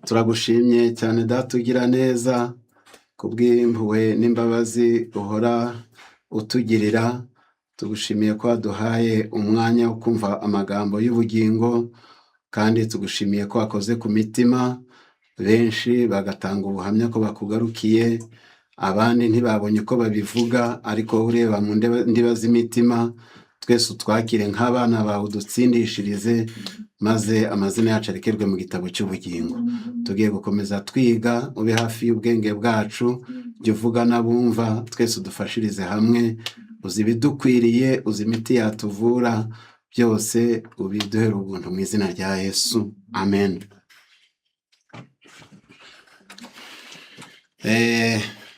Turagushimye cyane Data ugira neza, kubw'impuhwe n'imbabazi uhora utugirira. Tugushimiye ko waduhaye umwanya wo kumva amagambo y'ubugingo, kandi tugushimiye ko wakoze ku mitima benshi bagatanga ubuhamya ko bakugarukiye, abandi ntibabonye uko babivuga, ariko wowe ureba mu ndiba z'imitima. Twese utwakire nk'abana bawe, udutsindishirize, maze amazina yacu arekerwe mu gitabo cy'ubugingo. Tugiye gukomeza twiga, ube hafi y'ubwenge bwacu, jya uvuga n'abumva, twese udufashirize hamwe. Uzi ibidukwiriye, uzi imiti yatuvura, byose ubiduhere ubuntu mu izina rya Yesu, amen.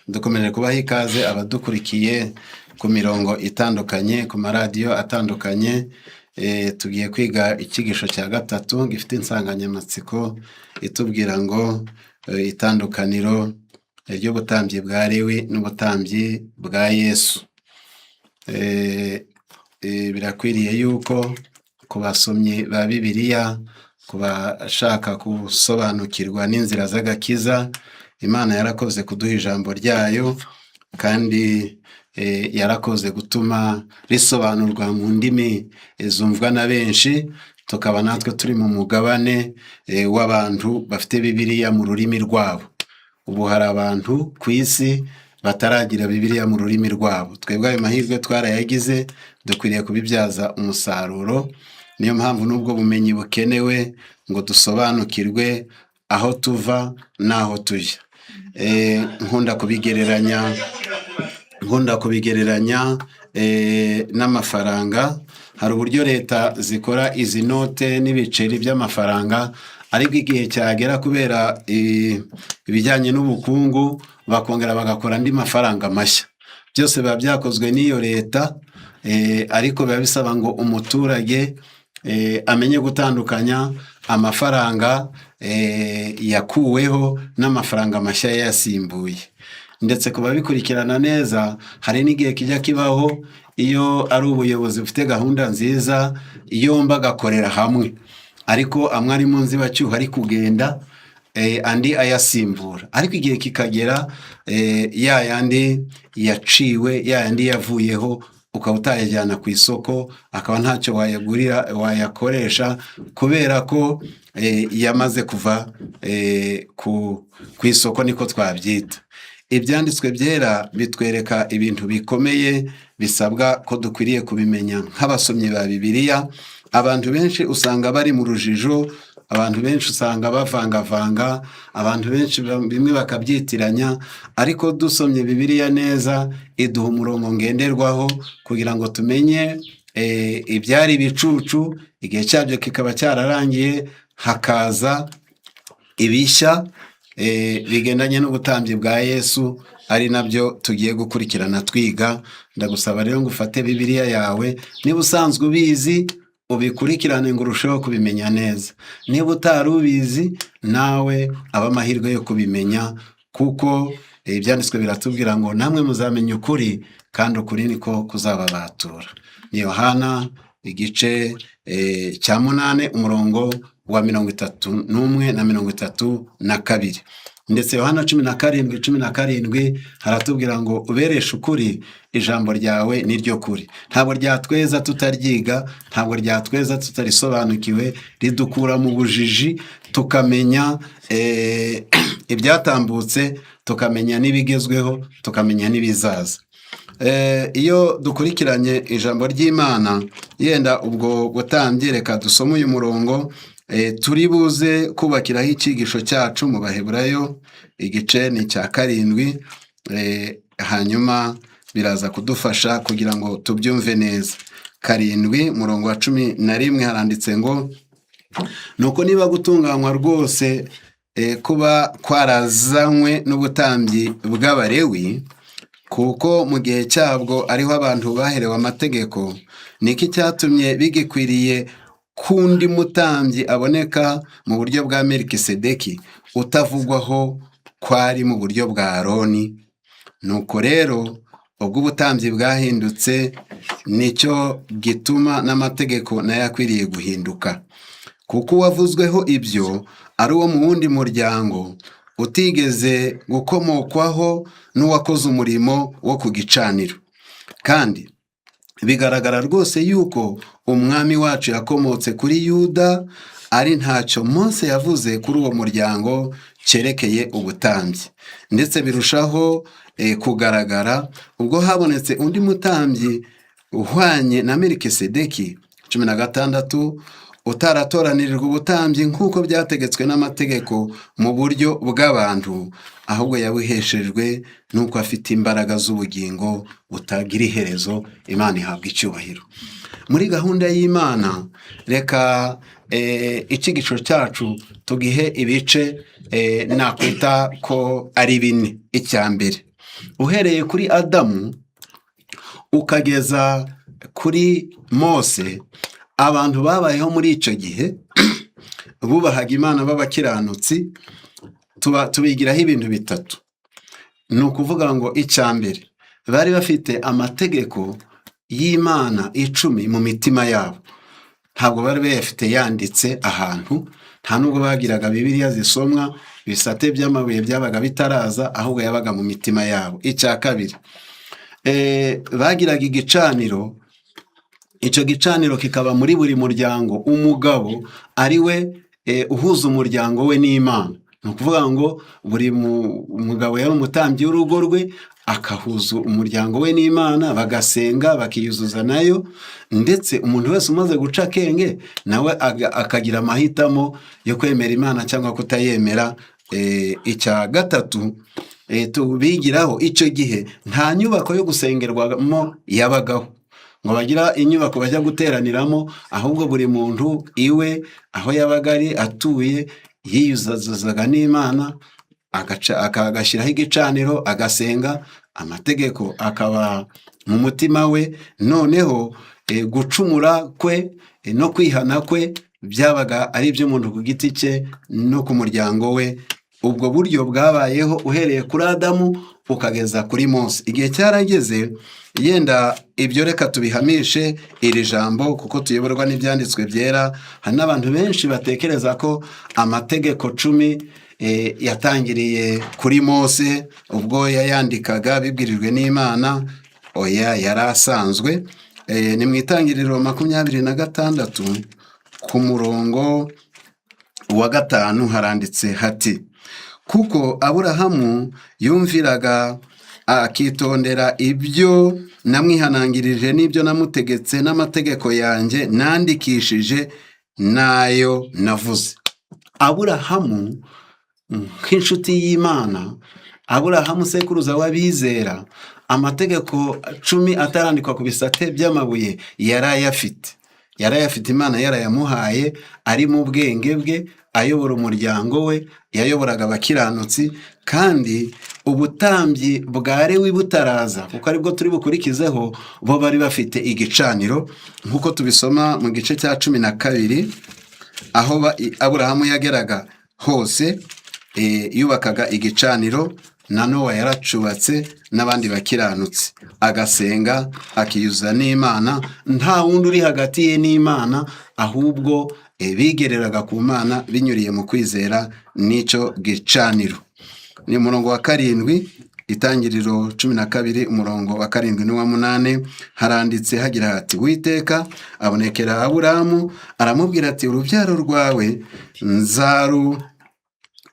Dukomeje kubaha ikaze abadukurikiye ku mirongo itandukanye, ku maradiyo atandukanye. Tugiye kwiga icyigisho cya gatatu gifite insanganyamatsiko itubwira ngo itandukaniro ry'ubutambyi bwa Lewi n'ubutambyi bwa Yesu. Birakwiriye yuko ku basomyi ba Bibiliya, ku bashaka gusobanukirwa n'inzira z'agakiza, Imana yarakoze kuduha ijambo ryayo, kandi yarakoze gutuma risobanurwa mu ndimi zumvwa na benshi, tukaba natwe turi mu mugabane w'abantu bafite Bibiliya mu rurimi rwabo. Ubu hari abantu ku isi bataragira Bibiliya mu rurimi rwabo. Twebwe ayo mahirwe twarayagize, dukwiriye kubibyaza umusaruro. Niyo mpamvu n'ubwo bumenyi bukenewe ngo dusobanukirwe aho tuva n'aho tujya. Nkunda kubigereranya n'amafaranga. Hari uburyo leta zikora izi note n'ibiceri by'amafaranga, ariko igihe cyagera kubera ibijyanye n'ubukungu bakongera bagakora andi mafaranga mashya. Byose biba byakozwe n'iyo leta, ariko biba bisaba ngo umuturage amenye gutandukanya amafaranga yakuweho n'amafaranga mashya yayasimbuye. Ndetse ku babikurikirana neza, hari n'igihe kijya kibaho iyo ari ubuyobozi bufite gahunda nziza, yombi agakorera hamwe, ariko amwe ari mu nzibacyuho ari kugenda, andi ayasimbura, ariko igihe kikagera ya yandi yaciwe, ya yandi yavuyeho, ukaba utayajyana ku isoko, akaba ntacyo wayagurira, wayakoresha, kubera ko yamaze kuva ku isoko, niko twabyita. Ibyanditswe byera bitwereka ibintu bikomeye bisabwa ko dukwiriye kubimenya nk'abasomyi ba Bibiliya. Abantu benshi usanga bari mu rujijo, abantu benshi usanga bavangavanga, abantu benshi bimwe bakabyitiranya, ariko dusomye Bibiliya neza iduha umurongo ngenderwaho kugira ngo tumenye ibyari ibicucu, igihe cyabyo kikaba cyararangiye, hakaza ibishya bigendanye n'ubutambyi bwa Yesu, ari nabyo tugiye gukurikirana twiga. Ndagusaba rero ngo ufate Bibiliya yawe, niba usanzwe ubizi ubikurikirane ngo urusheho kubimenya neza, niba utari ubizi nawe aba amahirwe yo kubimenya, kuko ibyanditswe biratubwira ngo namwe muzamenya ukuri, kandi ukuri niko kuzababatura. Ni Yohana igice cya 8, umurongo wa 31 na 32. Ndetse Yohana 17:17 haratubwira ngo ubereshe ukuri, ijambo ryawe ni ryo kuri. Ntabwo ryatweza tutaryiga, ntabwo ryatweza tutarisobanukiwe, ridukura mu bujiji tukamenya ibyatambutse, tukamenya n'ibigezweho, tukamenya n'ibizaza. Iyo dukurikiranye ijambo ry'Imana, yenda ubwo butambyi, reka dusome uyu murongo turi buze kubakiraho icyigisho cyacu mu Baheburayo, igice ni icya 7, hanyuma biraza kudufasha kugira ngo tubyumve neza. 7, murongo wa 11, haranditse ngo: nuko niba gutunganywa rwose kuba kwarazanywe n'ubutambyi bw'Abalewi, kuko mu gihe cyabwo ariho abantu baherewe amategeko, niki cyatumye bigikwiriye k'undi mutambyi aboneka mu buryo bwa Melikisedeki, utavugwaho ko ari mu buryo bwa Aroni? Nuko rero ubwo ubutambyi bwahindutse, nicyo gituma n'amategeko nayo akwiriye guhinduka. Kuko uwavuzweho ibyo ari uwo mu wundi muryango utigeze gukomokwaho n'uwakoze umurimo wo ku gicaniro. Kandi bigaragara rwose yuko Umwami wacu yakomotse kuri Yuda, ari ntacyo Mose yavuze kuri uwo muryango cyerekeye ubutambyi. Ndetse birushaho kugaragara ubwo habonetse undi mutambyi uhwanye na Melikisedeki. 16, utaratoranirijwe ubutambyi nk'uko byategetswe n'amategeko mu buryo bw'abantu, ahubwo yabuheshejwe n'uko afite imbaraga z'ubugingo butagira iherezo. Imana ihabwa icyubahiro. Muri gahunda y'Imana, reka icyigisho cyacu tugihe ibice nakwita ko ari bine. Icya mbere, uhereye kuri Adamu ukageza kuri Mose, abantu babayeho muri icyo gihe bubahaga Imana b'abakiranutsi, tuba tubigiraho ibintu bitatu. Ni ukuvuga ngo icya mbere, bari bafite amategeko y'Imana 10 mu mitima yabo. Ntabwo bari bayafite yanditse ahantu, nta nubwo bagiraga Bibiliya zisomwa, ibisate by'amabuye byabaga bitaraza, ahubwo yabaga mu mitima yabo. Icya kabiri, bagiraga igicaniro. Icyo gicaniro kikaba muri buri muryango, umugabo ari we uhuza umuryango we n'Imana. Ni ukuvuga ngo buri mugabo yari umutambyi w'urugo rwe, akahuza umuryango we n'Imana, bagasenga, bakiyuzuza nayo. Ndetse umuntu wese umaze guca akenge nawe akagira amahitamo yo kwemera Imana cyangwa kutayemera. Icya gatatu tubigiraho, icyo gihe nta nyubako yo gusengerwamo yabagaho ngo bagira inyubako bajya guteraniramo, ahubwo buri muntu iwe aho yabaga ari atuye yiyuzuzaga n'Imana, agashyiraho igicaniro, agasenga, amategeko akaba mu mutima we. Noneho gucumura kwe no kwihana kwe byabaga ari iby'umuntu ku giti cye no ku muryango we. Ubwo buryo bwabayeho uhereye kuri Adamu ukageza kuri Mose. Igihe cyarageze, yenda ibyo reka tubihamishe iri jambo kuko tuyoborwa n'ibyanditswe byera. Hari n'abantu benshi batekereza ko amategeko 10 yatangiriye kuri Mose ubwo yayandikaga bibwirijwe n'Imana. Oya, yari asanzwe. Ni mu Itangiriro 26 ku murongo wa 5, haranditse hati: "Kuko Aburahamu yumviraga akitondera ibyo namwihanangirije n'ibyo namutegetse n'amategeko yanjye nandikishije n'ayo navuze." Aburahamu nk'inshuti y'Imana, Aburahamu sekuruza w'abizera, amategeko 10 atarandikwa ku bisate by'amabuye yari ayafite, yari ayafite, Imana yarayamuhaye ari mu bwenge bwe, ayobora umuryango we, yayoboraga abakiranutsi. Kandi ubutambyi bwa Lewi butaraza, kuko aribwo turi bukurikizeho, bo bari bafite igicaniro nk'uko tubisoma mu gice cya 12. Aho Aburahamu yageraga hose yubakaga igicaniro, na Nowa yaracubatse n'abandi bakiranutsi, agasenga, akiyuzuza n'Imana, nta wundi uri hagati ye n'Imana, ahubwo bigereraga ku Mana binyuriye mu kwizera n'icyo gicaniro. Ni umurongo wa 7, Itangiriro 12, umurongo wa 7 n'uwa 8, haranditse hagira hati: "Witeka abonekera Aburahamu, aramubwira ati: 'Urubyaro rwawe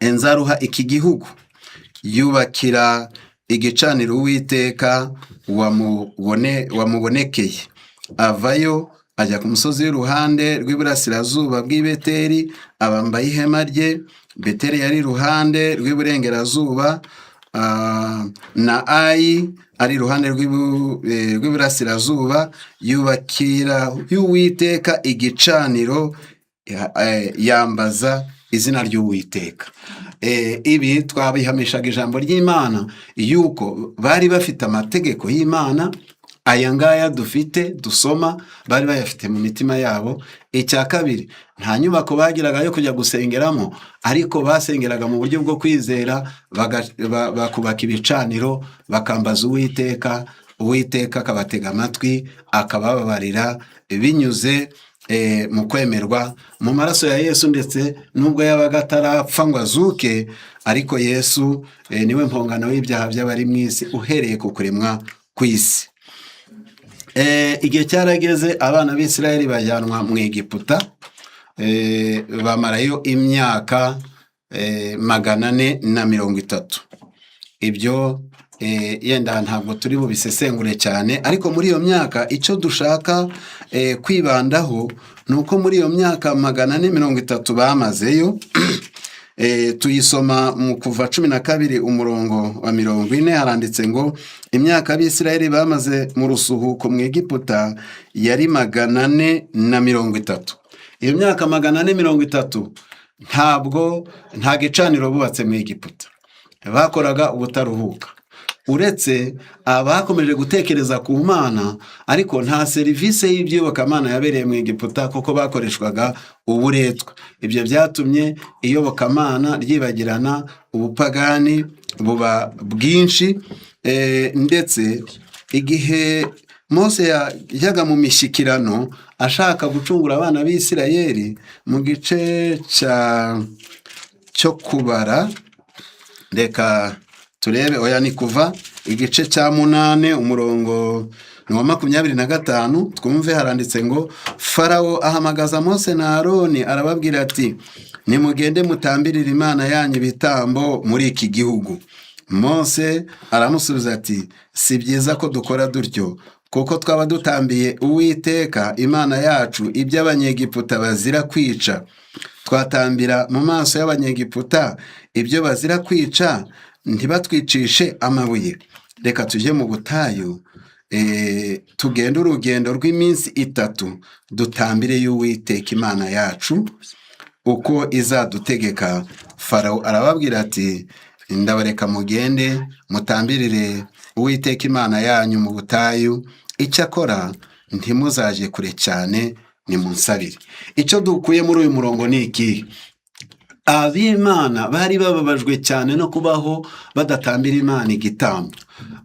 nzaruha iki gihugu.' Yubakira igicaniro Uwiteka wamubonekeye. Avayo ajya ku musozi w'iruhande rw'iburasirazuba bw'i Beteli, abambaye ihema rye. Beteli yari iruhande rw'iburengerazuba, na Ayi ari iruhande rw'iburasirazuba. Yubakira y'Uwiteka igicaniro, yambaza izina ry'Uwiteka." Ibi twabihamishaga ijambo ry'Imana yuko bari bafite amategeko y'Imana aya ngaya dufite dusoma, bari bayafite mu mitima yabo. Icya kabiri, nta nyubako bagiraga yo kujya gusengeramo, ariko basengeraga mu buryo bwo kwizera, bakubaka ibicaniro, bakambaza Uwiteka, Uwiteka akabatega amatwi, akabababarira binyuze mu kwemerwa mu maraso ya Yesu, ndetse nubwo yabaga atarapfa ngo azuke, ariko Yesu niwe mpongano y'ibyaha by'abari mu isi uhereye ku kuremwa kw'isi. Igihe cyarageze, abana b'Isirayeli bajyanwa mu Egiputa, bamarayo imyaka 430. Ibyo yenda ntabwo turi bubisesengure cyane, ariko muri iyo myaka icyo dushaka kwibandaho ni uko muri iyo myaka 430 bamazeyo, tuyisoma mu Kuva 12 umurongo wa 40, haranditse ngo imyaka Abisirayeli bamaze mu rusuhuko mu Egiputa yari 430. Iyo myaka 430 ntabwo nta gicaniro bubatse mu Egiputa, bakoraga ubutaruhuka, uretse abakomeje gutekereza ku Mana, ariko nta serivisi y'iby'iyobokamana yabereye mu Egiputa kuko bakoreshwaga uburetwa. Ibyo byatumye iyobokamana ryibagirana, ubupagani buba bwinshi. Ndetse igihe Mose yajyaga mu mishyikirano ashaka gucungura abana b'Isirayeli, mu gice cyo Kubara, reka turebe, oya, ni Kuva igice cya 8 umurongo ni uwa 25, twumve. Haranditse ngo: "Farawo ahamagaza Mose na Aroni, arababwira ati: 'Nimugende mutambirire Imana yanyu ibitambo muri iki gihugu.' Mose aramusubiza ati: 'Si byiza ko dukora dutyo, kuko twaba dutambiye Uwiteka Imana yacu ibyo Abanyegiputa bazira kwica. Twatambira mu maso y'Abanyegiputa ibyo bazira kwica, ntibatwicishe amabuye? Reka tujye mu butayu, tugende urugendo rw'iminsi 3, dutambire y'Uwiteka Imana yacu uko izadutegeka.' Farawo arababwira ati: 'Ndabareka mugende mutambirire Uwiteka Imana yanyu mu butayu, icyakora ntimuzaje kure cyane, nimunsabire.'" Icyo dukuye muri uyu murongo ni ikihe? Ab'Imana bari bababajwe cyane no kubaho badatambira Imana igitambo,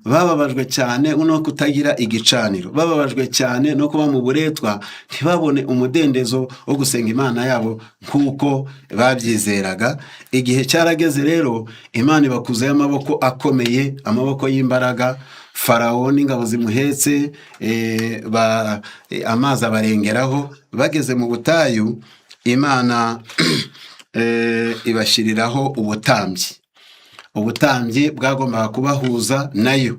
bababajwe cyane no kutagira igicaniro, bababajwe cyane no kuba mu buretwa, ntibabone umudendezo wo gusenga Imana yabo nk'uko babyizeraga. Igihe cyarageze rero, Imana ibakuzayo amaboko akomeye, amaboko y'imbaraga. Farawo n'ingabo zimuhetse, amazi abarengeraho. Bageze mu butayu, Imana ibashyiriraho ubutambyi, ubutambyi bwagombaga kubahuza nayo.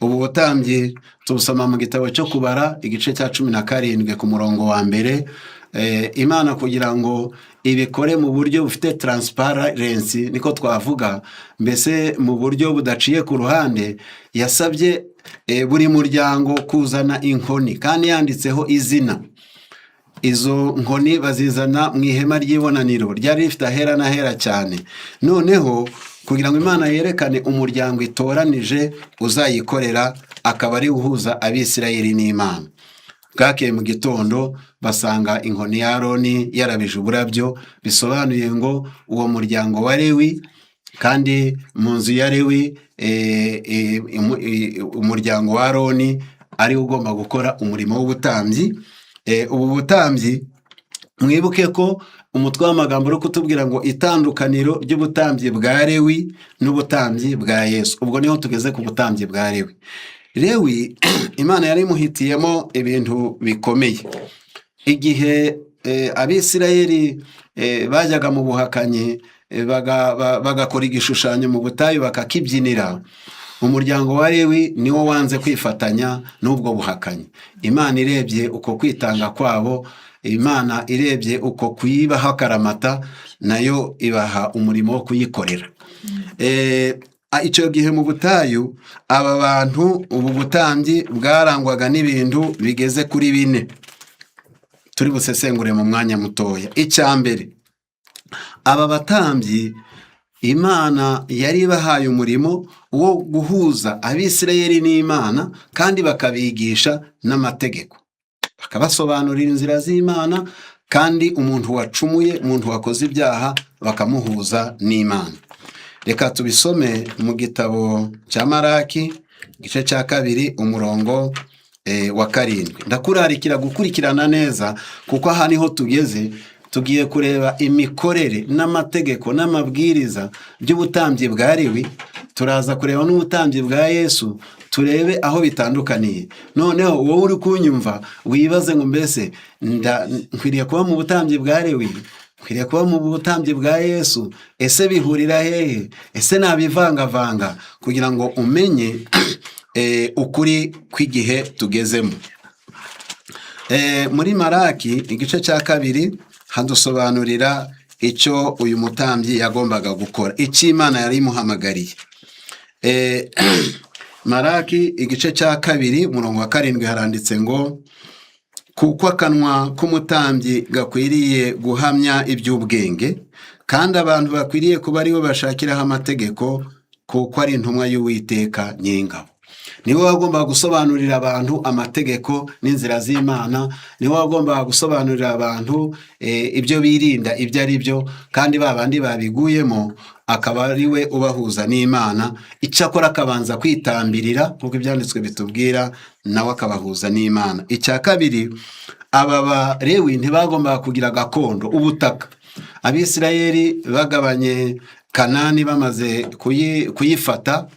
Ubu butambyi tubusoma mu gitabo cyo Kubara igice cya 17 ku murongo wa 1. Imana kugira ngo ibikore mu buryo bufite transparency, niko twavuga, mbese mu buryo budaciye ku ruhande, yasabye buri muryango kuzana inkoni kandi yanditseho izina. Izo nkoni bazizana mu ihema ry'ibonaniro ryari rifite ahera n'ahera cyane. Noneho kugira ngo Imana yerekane umuryango itoranije uzayikorera, akaba ari uhuza Abisirayeli n'Imana. Bwakeye mu gitondo basanga inkoni ya Aroni yarabije uburabyo, bisobanuye ngo uwo muryango wa Lewi, kandi mu nzu ya Lewi umuryango wa Aroni ariwo ugomba gukora umurimo w'ubutambyi. Ubu butambyi, mwibuke ko umutwe w'amagambo uri kutubwira ngo itandukaniro ry'ubutambyi bwa Lewi n'ubutambyi bwa Yesu. Ubwo niho tugeze ku butambyi bwa Lewi. Lewi Imana yari imuhitiyemo ibintu bikomeye. Igihe Abisirayeli bajyaga mu buhakanyi, bagakora igishushanyo mu butayu bakakibyinira, umuryango wa Lewi niwo wanze kwifatanya n'ubwo buhakanyi. Imana irebye uko kwitanga kwabo, Imana irebye uko kuyibaha akaramata, nayo ibaha umurimo wo kuyikorera. Icyo gihe mu butayu, aba bantu, ubu butambyi bwarangwaga n'ibintu bigeze kuri bine turi busesengure mu mwanya mutoya. Icya mbere, aba batambyi Imana yari ibahaye umurimo wo guhuza Abisirayeli n'Imana, kandi bakabigisha n'amategeko, bakabasobanurira inzira z'Imana, kandi umuntu wacumuye, umuntu wakoze ibyaha, bakamuhuza n'Imana. Reka tubisome mu gitabo cya Maraki igice cya 2 umurongo wa 7. Ndakurarikira gukurikirana neza, kuko aha niho tugeze. Tugiye kureba imikorere n'amategeko n'amabwiriza by'ubutambyi bwa Lewi. Turaza kureba n'ubutambyi bwa Yesu, turebe aho bitandukaniye. Noneho wowe uri kunyumva wibaze ngo: mbese nkwiriye kuba mu butambyi bwa Lewi? Nkwiriye kuba mu butambyi bwa Yesu? Ese bihurira hehe? Ese nabivangavanga? Kugira ngo umenye ukuri kw'igihe tugezemo. Muri Maraki igice cya 2 hadusobanurira icyo uyu mutambyi yagombaga gukora, icyo Imana yari imuhamagariye. Maraki igice cya 2, umurongo wa 7, haranditse ngo: "Kuko akanwa k'umutambyi gakwiriye guhamya iby'ubwenge, kandi abantu bakwiriye kuba aribo bashakiraho amategeko, kuko ari intumwa y'Uwiteka Nyiringabo." Niwe wagombaga gusobanurira abantu amategeko n'inzira z'Imana, niwe wagombaga gusobanurira abantu ibyo birinda ibyo ari byo, kandi ba bandi babiguyemo akaba ari we ubahuza n'Imana. Icyakora akabanza kwitambirira, nk'uko Ibyanditswe bitubwira, nawe akabahuza n'Imana. Icya kabiri, aba Barewi ntibagombaga kugira gakondo, ubutaka. Abisirayeli bagabanye Kanani bamaze kuyifata,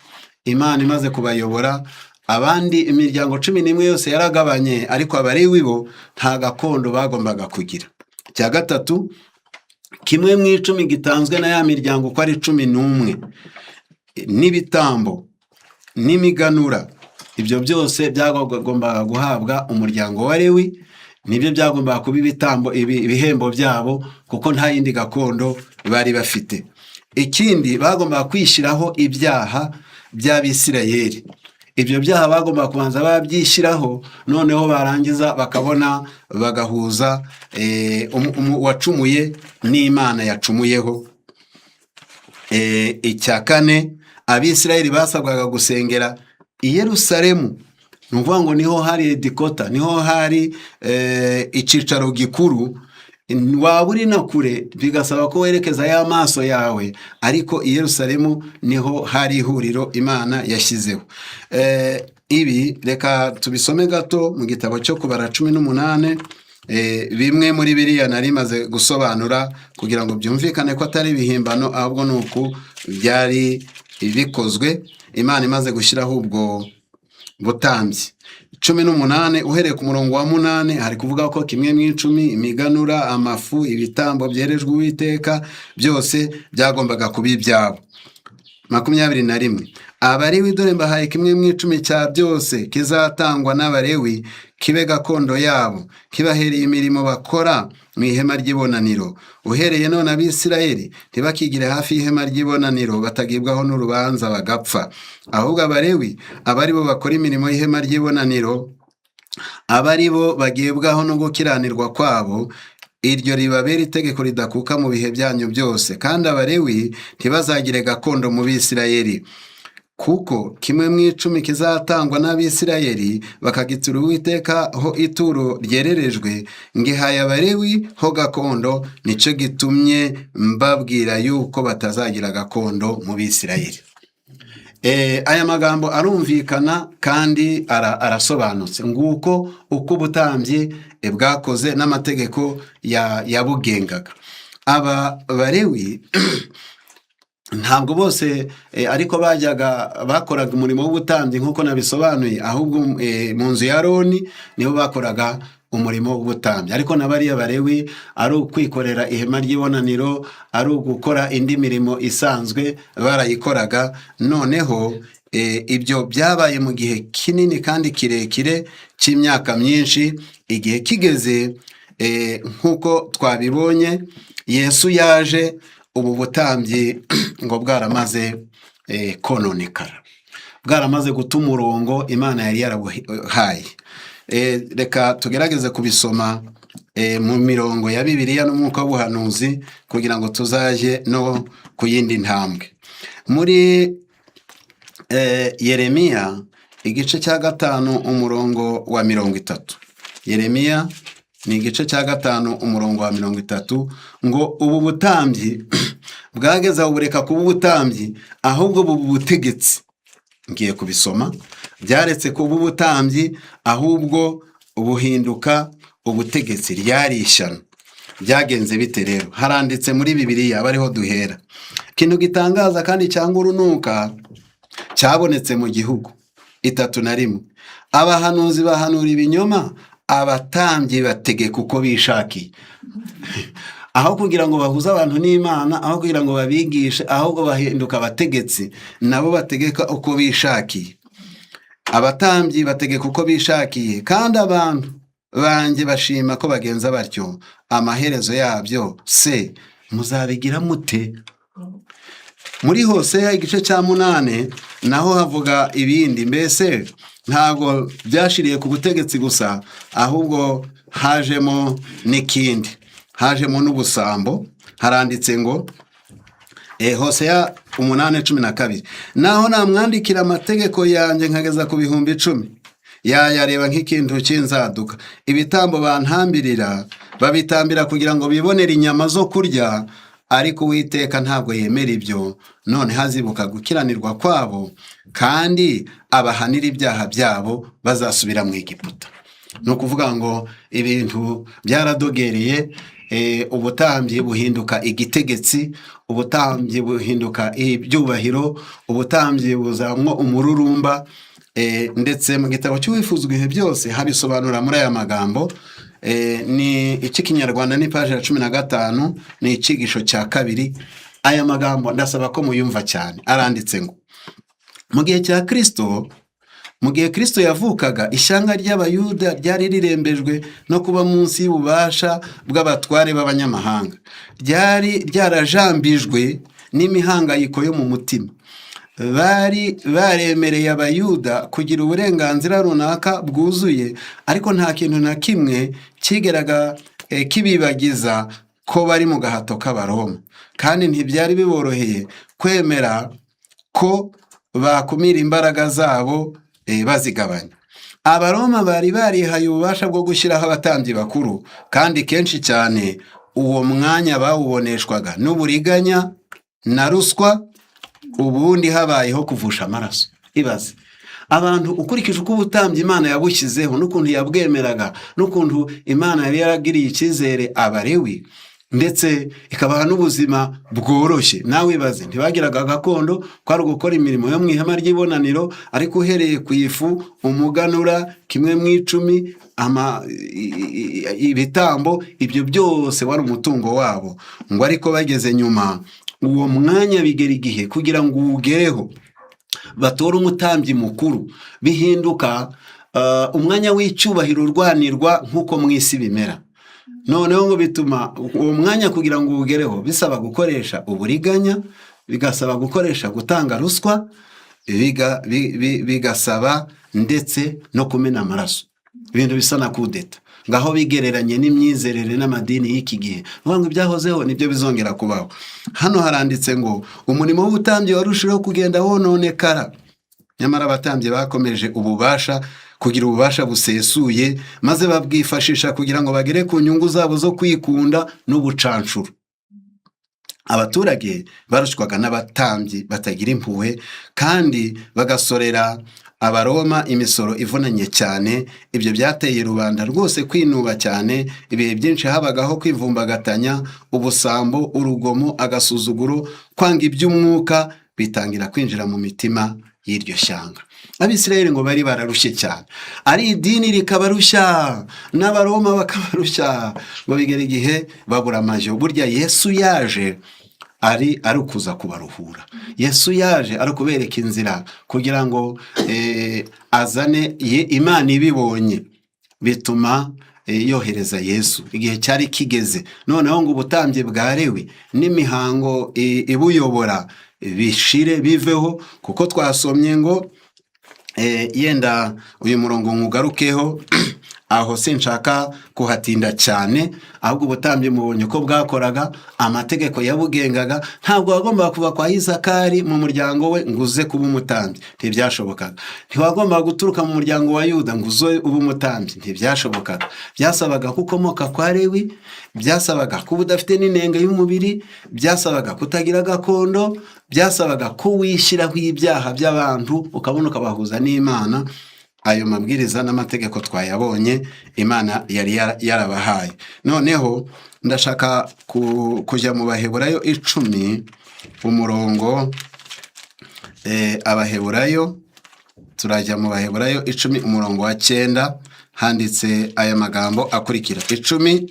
Imana imaze kubayobora, abandi imiryango 11 yose yaragabanye, ariko Abarewi bo nta gakondo bagombaga kugira. Icya gatatu, kimwe mu icumi gitanzwe na ya miryango uko ari 11, n'ibitambo n'imiganura, ibyo byose byagombaga guhabwa umuryango wa Lewi. Nibyo byagombaga kuba ibitambo, ibihembo byabo, kuko nta yindi gakondo bari bafite. Ikindi, bagombaga kwishyiraho ibyaha by'Abisirayeli. Ibyo byaha bagombaga kubanza babyishyiraho, noneho barangiza bakabona bagahuza uwacumuye n'Imana yacumuyeho. Icya kane, Abisirayeli basabwaga gusengera i Yerusalemu. Ni ukuvuga ngo niho hari headquarter, niho hari icyicaro gikuru. Waba uri na kure bigasaba ko werekeza y'amaso yawe, ariko i Yerusalemu niho hari ihuriro Imana yashyizeho. Ibi reka tubisome gato mu gitabo cyo Kubara 18, bimwe muri biriya nari maze gusobanura, kugira ngo byumvikane ko atari ibihimbano, ahubwo ni uku byari bikozwe Imana imaze gushyiraho ubwo butambyi. 18, uhereye ku murongo wa 8, hari kuvuga ko kimwe mu icumi, imiganura, amafu, ibitambo byerejwe Uwiteka, byose byagombaga kuba ibyabo. 21: "Abarewi, dore mbahaye kimwe mu icumi cya byose kizatangwa n'Abarewi, kibe gakondo yabo, kibahereye imirimo bakora mu ihema ry'ibonaniro. Uhereye none Abisirayeli ntibakigire hafi y'ihema ry'ibonaniro, batagibwaho n'urubanza bagapfa. Ahubwo Abarewi aba ari bo bakora imirimo y'ihema ry'ibonaniro, aba ari bo bagibwaho no gukiranirwa kwabo. Iryo ribabera itegeko ridakuka mu bihe byanyu byose. Kandi Abarewi ntibazagire gakondo mu Bisirayeli, kuko kimwe mu icumi kizatangwa n'Abisirayeli bakagitura Uwiteka ho ituro ryererejwe, ngihaye Abarewi ho gakondo. Nicyo gitumye mbabwira yuko batazagira gakondo mu Bisirayeli." Aya magambo arumvikana kandi arasobanutse. Nguko uko ubutambyi bwakoze n'amategeko yabugengaga. Aba Barewi ntabwo bose ariko bajyaga bakoraga umurimo w'ubutambyi nk'uko nabisobanuye, ahubwo mu nzu ya Aroni nibo bakoraga umurimo w'ubutambyi. Ariko na bariya Barewi, ari ukwikorera ihema ry'ibonaniro, ari ugukora indi mirimo isanzwe, barayikoraga. Noneho ibyo byabaye mu gihe kinini kandi kirekire cy'imyaka myinshi. Igihe kigeze, nk'uko twabibonye, Yesu yaje ubu butambyi ngo bwaramaze kononekara, bwaramaze guta umurongo Imana yari yarabuhaye. Reka tugerageze kubisoma mu mirongo ya Bibiliya n'umwuka w'ubuhanuzi, kugira ngo tuzajye no ku yindi ntambwe. Muri Yeremiya igice cya 5, umurongo wa 30. Yeremiya ni igice cya 5, umurongo wa 30, ngo ubu butambyi bwageze aho bureka kuba ubutambyi, ahubwo buba ubutegetsi. Ngiye kubisoma. Byaretse kuba ubutambyi, ahubwo buhinduka ubutegetsi. Ryari ishyano. Byagenze bite rero? Haranditse muri Bibiliya, aba ariho duhera. Ikintu gitangaza kandi cyangwa urunuka cyabonetse mu gihugu. 31: abahanuzi bahanura ibinyoma, abatambyi bategeka uko bishakiye. Aho kugira ngo bahuze abantu n'Imana, aho kugira ngo babigishe, ahubwo bahinduka abategetsi, nabo bategeka uko bishakiye. Abatambyi bategeka uko bishakiye, kandi abantu banjye bashima ko bagenza batyo. Amaherezo yabyo se muzabigira mute? Muri Hoseya igice cya 8 naho havuga ibindi. Mbese ntabwo byashiriye ku butegetsi gusa, ahubwo hajemo n'ikindi, hajemo n'ubusambo. Haranditse ngo Hoseya 8:12: naho namwandikira amategeko yanjye nkageza ku 10,000, yayareba nk'ikintu cy'inzaduka. Ibitambo bantambirira babitambira kugira ngo bibonere inyama zo kurya, ariko Uwiteka ntabwo yemera ibyo. None hazibuka gukiranirwa kwabo kandi abahanira ibyaha byabo, bazasubira mu Egiputa. Ni ukuvuga ngo ibintu byaradogereye, ubutambyi buhinduka igitegetsi, ubutambyi buhinduka ibyubahiro, ubutambyi buzamwo umururumba. Ndetse mu gitabo cy'Uwifuzwa Ibihe Byose habisobanura muri aya magambo. Ni icy'Ikinyarwanda, ni paji ya 15, ni icyigisho cya kabiri. Aya magambo ndasaba ko muyumva cyane. Aranditse ngo mu gihe cya Kirisito, mu gihe Kirisito yavukaga, ishyanga ry'Abayuda ryari rirembejwe no kuba munsi y'ububasha bw'abatware b'abanyamahanga. Ryari ryarajambijwe n'imihangayiko yo mu mutima. Bari baremereye Abayuda kugira uburenganzira runaka bwuzuye, ariko nta kintu na kimwe kigeraga kibibagiza ko bari mu gahato k'Abaroma, kandi ntibyari biboroheye kwemera ko bakumira imbaraga zabo bazigabanya. Abaroma bari barihaye ububasha bwo gushyiraho abatambyi bakuru, kandi kenshi cyane uwo mwanya bawuboneshwaga n'uburiganya na ruswa, ubundi habayeho kuvusha amaraso. Ibaze abantu, ukurikije uko ubutambyi Imana yabushyizeho n'ukuntu yabwemeraga n'ukuntu Imana yari yaragiriye icyizere Abarewi, ndetse ikabaha n'ubuzima bworoshye. Nawe ibaze, ntibagiraga gakondo, kwari ugukora imirimo yo mu ihema ry'ibonaniro, ariko uhereye ku ifu, umuganura, kimwe mu icumi, ibitambo, ibyo byose wari umutungo wabo. Ngo ariko bageze nyuma, uwo mwanya bigera igihe kugira ngo uwugereho batore umutambyi mukuru, bihinduka umwanya w'icyubahiro urwanirwa nk'uko mu isi bimera. Noneho ngo bituma uwo mwanya kugira ngo uwugereho bisaba gukoresha uburiganya, bigasaba gukoresha gutanga ruswa, bigasaba ndetse no kumena amaraso, ibintu bisa na kudeta. Ngaho bigereranye n'imyizerere n'amadini y'iki gihe. Ni ukuvuga ngo ibyahozeho nibyo bizongera kubaho. Hano haranditse ngo umurimo w'ubutambyi warushijeho kugenda wononekara. Nyamara abatambyi bakomeje ububasha kugira ububasha busesuye, maze babwifashisha kugira ngo bagere ku nyungu zabo zo kwikunda n'ubucanshuro. Abaturage barushywaga n'abatambyi batagira impuhwe, kandi bagasorera Abaroma imisoro ivunanye cyane. Ibyo byateye rubanda rwose kwinuba cyane. Ibihe byinshi habagaho kwivumbagatanya, ubusambo, urugomo, agasuzuguro, kwanga iby'umwuka bitangira kwinjira mu mitima y'iryo shyanga. Abisirayeli ngo bari bararushye cyane, ari idini rikabarushya n'Abaroma bakabarushya, ngo bigera igihe babura amajyo. Burya Yesu yaje ari ukuza kubaruhura. Yesu yaje ari ukubereka inzira kugira ngo azane Imana ibibonye bituma yohereza Yesu. Igihe cyari kigeze noneho ngo ubutambyi bwa Lewi n'imihango ibuyobora bishire, biveho, kuko twasomye ngo yenda uyu murongo nkugarukeho. Aho sinshaka kuhatinda cyane, ahubwo ubutambyi mubonye uko bwakoraga, amategeko yabugengaga. Ntabwo wagombaga kuva kwa Isakari mu muryango we ngo uze kuba umutambyi, ntibyashobokaga. Ntiwagombaga guturuka mu muryango wa Yuda ngo uze ube umutambyi, ntibyashobokaga. Byasabaga ko ukomoka kwa Lewi, byasabaga kuba udafite n'inenge y'umubiri, byasabaga kutagira gakondo, byasabaga ko wishyiraho ibyaha by'abantu ukabona ukabahuza n'Imana. Ayo mabwiriza n'amategeko twayabonye, Imana yari yarabahaye. Noneho ndashaka kujya mu Baheburayo 10 umurongo, Abaheburayo, turajya mu Baheburayo 10 umurongo wa 9, handitse aya magambo akurikira. 10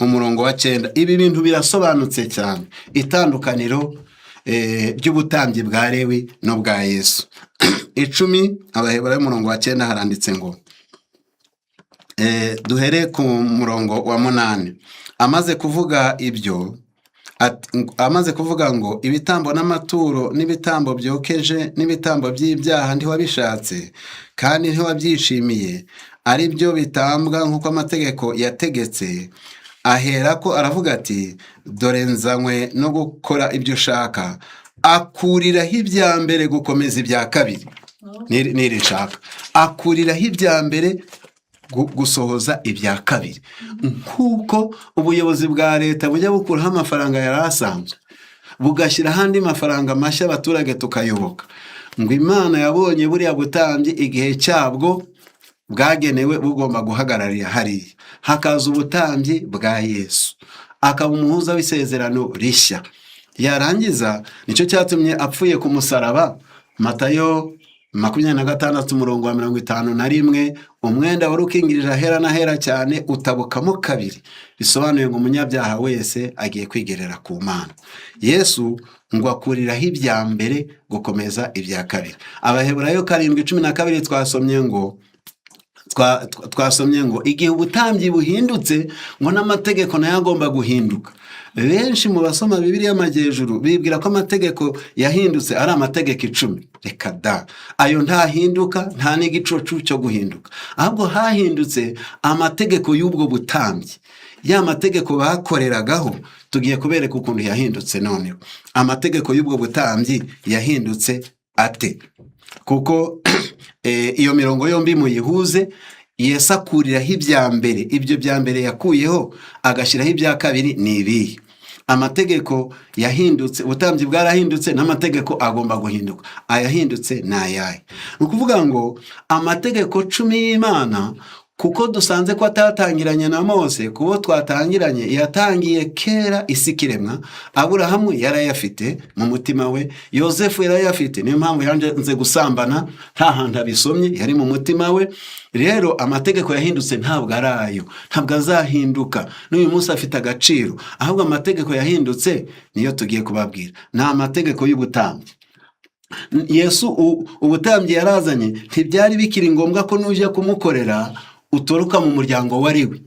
umurongo wa 9. Ibi bintu birasobanutse cyane, itandukaniro ry'ubutambyi bwa Lewi n'ubwa Yesu. 10, Abaheburayo, umurongo wa 9, haranditse ngo, duhere ku murongo wa 8. Amaze kuvuga ibyo, amaze kuvuga ngo: "Ibitambo n'amaturo n'ibitambo byokeje n'ibitambo by'ibyaha ntiwabishatse kandi ntiwabyishimiye, ari byo bitambwa nk'uko amategeko yategetse," ahera ko aravuga ati: "Dore nzanywe no gukora ibyo ushaka." Akuriraho ibya mbere gukomeza ibya kabiri. Niri nshaka akuriraho ibya mbere gusohoza ibya kabiri, nk'uko ubuyobozi bwa leta bujya bukuraho amafaranga yari asanzwe bugashyiraho andi mafaranga mashya, abaturage tukayoboka. Ngo Imana yabonye buriya butambyi igihe cyabwo bwagenewe bugomba guhagararira hariya, hakaza ubutambyi bwa Yesu, akaba umuhuza w'isezerano rishya. Yarangiza, nicyo cyatumye apfuye ku musaraba, Matayo 26 umurongo wa 51, umwenda wari ukingirije ahera n'ahera cyane utabukamo kabiri, bisobanuye ngo umunyabyaha wese agiye kwigerera ku Mana. Yesu ngo akuriraho ibya mbere gukomeza ibya kabiri. Abaheburayo 7:12 twasomye ngo igihe ubutambyi buhindutse, ngo n'amategeko nayo agomba guhinduka. Benshi mu basoma Bibiliya amajyejuru bibwira ko amategeko yahindutse ari amategeko 10. Reka da, ayo ntahinduka, nta n'igicucu cyo guhinduka. Ahubwo hahindutse amategeko y'ubwo butambyi, ya mategeko bakoreragaho. Tugiye kubereka ukuntu yahindutse. Noneho amategeko y'ubwo butambyi yahindutse ate? Kuko iyo mirongo yombi muyihuze, Yesu akuriraho ibya mbere. Ibyo bya mbere yakuyeho agashyiraho ibya kabiri ni ibihe? Amategeko yahindutse, ubutambyi bwarahindutse, n'amategeko agomba guhinduka. Ayahindutse ni ayahe? Ni ukuvuga ngo amategeko 10 y'Imana, kuko dusanze ko atatangiranye na Mose, kubo twatangiranye yatangiye kera isi ikiremwa. Aburahamu yarayafite mu mutima we, Yosefu yarayafite, niyo mpamvu yanze gusambana, nta hantu abisomye, yari mu mutima we. Rero amategeko yahindutse ntabwo ari ayo, ntabwo azahinduka, n'uyu munsi afite agaciro. Ahubwo amategeko yahindutse niyo tugiye kubabwira, ni amategeko y'ubutambyi. Yesu ubutambyi yarazanye, ntibyari bikiri ngombwa ko nujya kumukorera uturuka mu muryango wa Lewi.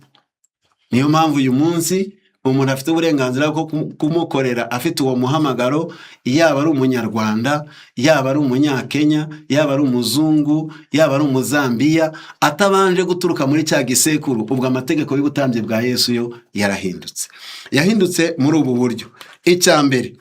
Niyo mpamvu uyu munsi umuntu afite uburenganzira bwo kumukorera afite uwo muhamagaro, yaba ari Umunyarwanda, yaba ari Umunyakenya, yaba ari umuzungu, yaba ari Umuzambiya, atabanje guturuka muri cya gisekuru. Ubwo amategeko y'ubutambyi bwa Yesu yo yarahindutse. Yahindutse muri ubu buryo. Icya mbere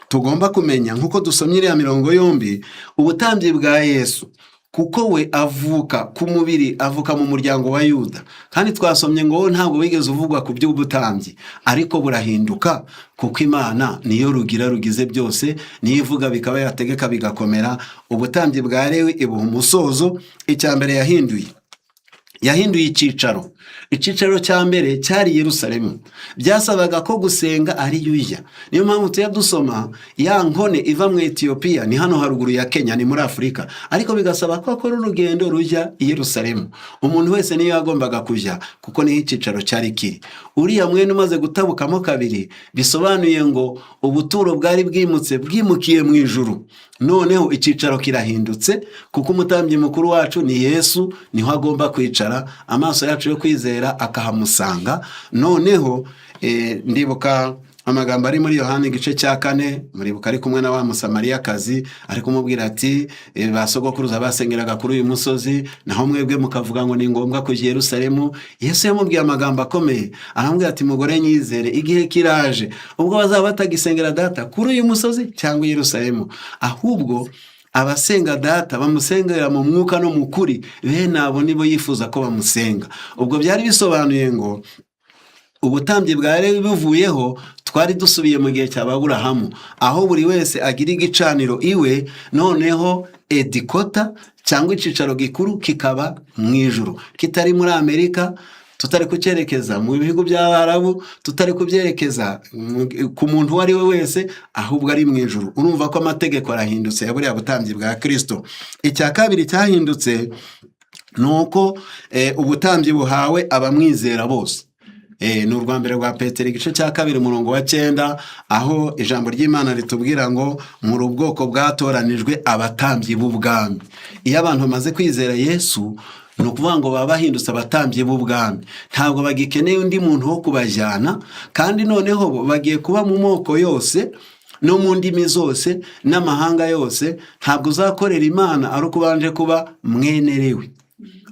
tugomba kumenya, nk'uko dusomye iriya mirongo yombi, ubutambyi bwa Yesu, kuko we avuka ku mubiri, avuka mu muryango wa Yuda, kandi twasomye ngo wowe ntabwo wigeze uvugwa ku by'ubutambyi, ariko burahinduka, kuko Imana niyo rugira rugize byose, niyo ivuga bikaba, yategeka bigakomera. Ubutambyi bwa Lewi ibuha umusozo. Icya mbere yahinduye, yahinduye icyicaro. Icyicaro cya mbere cyari Yerusalemu, byasabaga ko gusenga ari ujya. Niyo mpamvu tujya dusoma ya nkone iva mu Etiyopiya, ni hano haruguru ya Kenya, ni muri Afurika, ariko bigasaba ko akora urugendo rujya i Yerusalemu. Umuntu wese niyo yagombaga kujya, kuko niho icyicaro cyari kiri. Uriya mwenda umaze gutabukamo kabiri, bisobanuye ngo ubuturo bwari bwimutse, bwimukiye mu ijuru. Noneho icyicaro kirahindutse, kuko umutambyi mukuru wacu ni Yesu, niho agomba kwicara, amaso yacu yo kwizera akahamusanga. Noneho ndibuka Amagambo ari muri Yohani igice cya 4, muribuka ari kumwe na wa Musamariyakazi, ari kumubwira ati: "Ba sogokuruza basengeraga kuri uyu musozi, naho mwebwe mukavuga ngo ni ngombwa kujya i Yerusalemu." Yesu yamubwiye amagambo akomeye, aramubwira ati: "Mugore, nyizere, igihe kiraje ubwo bazaba batagisengera Data kuri uyu musozi cyangwa i Yerusalemu, ahubwo abasenga Data bamusengera mu mwuka no mu kuri, bene abo nibo yifuza ko bamusenga." Ubwo byari bisobanuye ngo ubutambyi bwa Lewi buvuyeho, twari dusubiye mu gihe cya Aburahamu, aho buri wese agira igicaniro iwe, noneho headquarter cyangwa icyicaro gikuru kikaba mu ijuru, kitari muri Amerika, tutari kucyerekeza mu bihugu by'Abarabu, tutari kubyerekeza ku muntu uwo ari we wese, ahubwo ari mu ijuru. Urumva ko amategeko arahindutse ya buriya butambyi bwa Kirisito. Icya kabiri cyahindutse ni uko ubutambyi buhawe abamwizera bose. Ni urwa mbere rwa Petero igice cya 2 umurongo wa 9, aho ijambo ry'Imana ritubwira ngo: "Muri ubwoko bwatoranijwe, abatambyi b'ubwami." Iyo abantu bamaze kwizera Yesu, ni ukuvuga ngo baba bahindutse abatambyi b'ubwami, ntabwo bagikeneye undi muntu wo kubajyana, kandi noneho bo bagiye kuba mu moko yose no mu ndimi zose n'amahanga yose. Ntabwo uzakorera Imana ari uko ubanje kuba mwene Lewi,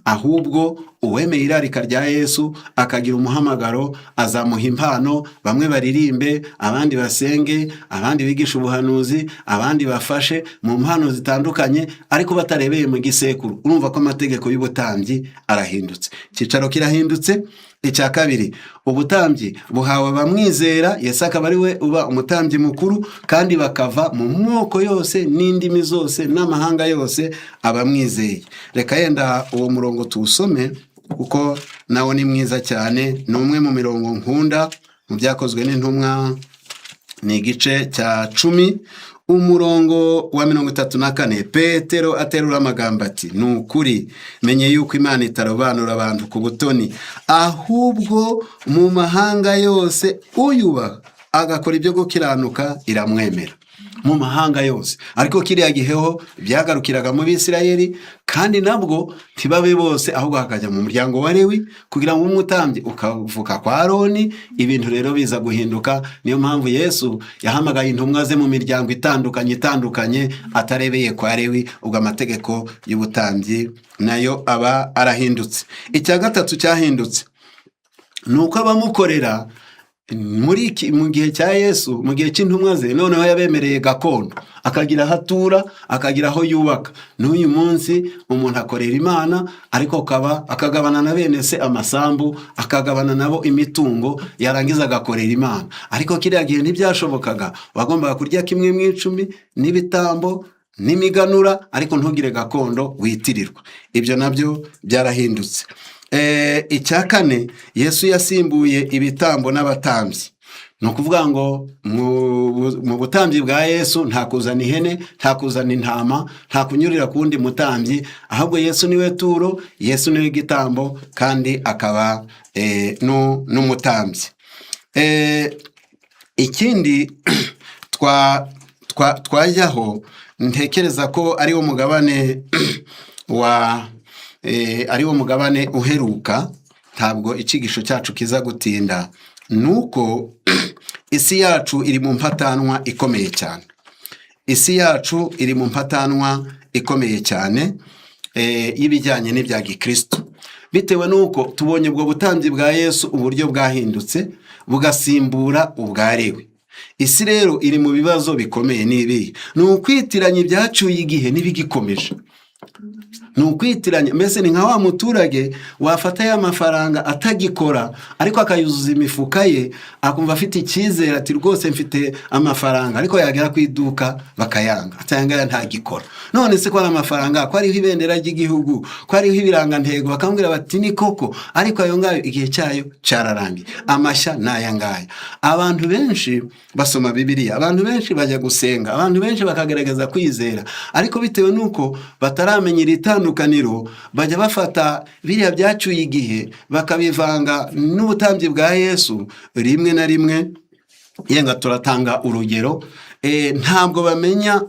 ahubwo uwemeye irarika rya Yesu akagira umuhamagaro, azamuha impano, bamwe baririmbe, abandi basenge, abandi bigishe ubuhanuzi, abandi bafashe mu mpano zitandukanye, ariko batarebeye mu gisekuru. Urumva ko amategeko y'ubutambyi arahindutse, icyicaro kirahindutse. Icya kabiri, ubutambyi buhawe abamwizera, Yesu akaba ari we uba umutambyi mukuru, kandi bakava mu moko yose n'indimi zose n'amahanga yose, abamwizeye. Reka yenda uwo murongo tuwusome, kuko nawo ni mwiza cyane, ni umwe mu mirongo nkunda. Mu Byakozwe n'Intumwa ni igice cya 10, umurongo wa 34. Petero aterura amagambo ati: "Ni ukuri menye yuko Imana itarobanura abantu ku butoni, ahubwo mu mahanga yose uyubaha agakora ibyo gukiranuka iramwemera." Mu mahanga yose, ariko kiriya giheho byagarukiraga mu Bisirayeli, kandi nabwo ntibabe bose, ahubwo hakajya mu muryango wa Lewi kugira ngo umutambyi ukavuka kwa Aroni. Ibintu rero biza guhinduka. Niyo mpamvu Yesu yahamagaye intumwa ze mu miryango itandukanye itandukanye, atarebeye kwa Lewi. Ubwo amategeko y'ubutambyi nayo aba arahindutse. Icya gatatu cyahindutse ni uko abamukorera muri iki, mu gihe cya Yesu, mu gihe cy'intumwa ze, noneho yabemereye gakondo, akagira aho atura, akagira aho yubaka. N'uyu munsi umuntu akorera Imana, ariko akaba akagabana na bene se amasambu, akagabana nabo imitungo, yarangiza agakorera Imana. Ariko kiriya gihe ntibyashobokaga, wagombaga kurya kimwe mu icumi n'ibitambo n'imiganura, ariko ntugire gakondo witirirwa. Ibyo nabyo byarahindutse. Icya kane, Yesu yasimbuye ibitambo n'abatambyi. Ni ukuvuga ngo mu butambyi bwa Yesu nta kuzana ihene, nta kuzana intama, nta kunyurira ku wundi mutambyi, ahubwo Yesu niwe turo, Yesu niwe gitambo, kandi akaba n'umutambyi. Ikindi twajyaho, ntekereza ko ari wo mugabane wa ari wo mugabane uheruka, ntabwo icyigisho cyacu kiza gutinda, ni uko isi yacu iri mu mpatanwa ikomeye cyane. Isi yacu iri mu mpatanwa ikomeye cyane y'ibijyanye n'ibya gikristo, bitewe n'uko tubonye ubwo butambyi bwa Yesu uburyo bwahindutse bugasimbura ubwa Lewi. Isi rero iri mu bibazo bikomeye. Ni ibihe? Ni ukwitiranya ibyacuye igihe n'ibigikomeje. Ni ukwitiranya, mbese ni nka wa muturage wafata ya mafaranga atagikora, ariko akayuzuza imifuka ye, akumva afite icyizere, ati: "Rwose mfite amafaranga", ariko yagera ku iduka bakayanga, ati: "Aya ngaya ntagikora." None se ko ari amafaranga, ko ariho ibendera ry'igihugu, ko ariho ibirangantego? Bakamubwira bati: "Ni koko, ariko ayo ngayo igihe cyayo cyararangiye, amashya ni aya ngaya." Abantu benshi basoma Bibiliya, abantu benshi bajya gusenga, abantu benshi bakagaragaza kwizera, ariko bitewe n'uko bataramenya iri tandukaniro, bajya bafata biriya byacyuye igihe bakabivanga n'ubutambyi bwa Yesu. Rimwe na rimwe, yenga turatanga urugero, ntabwo bamenya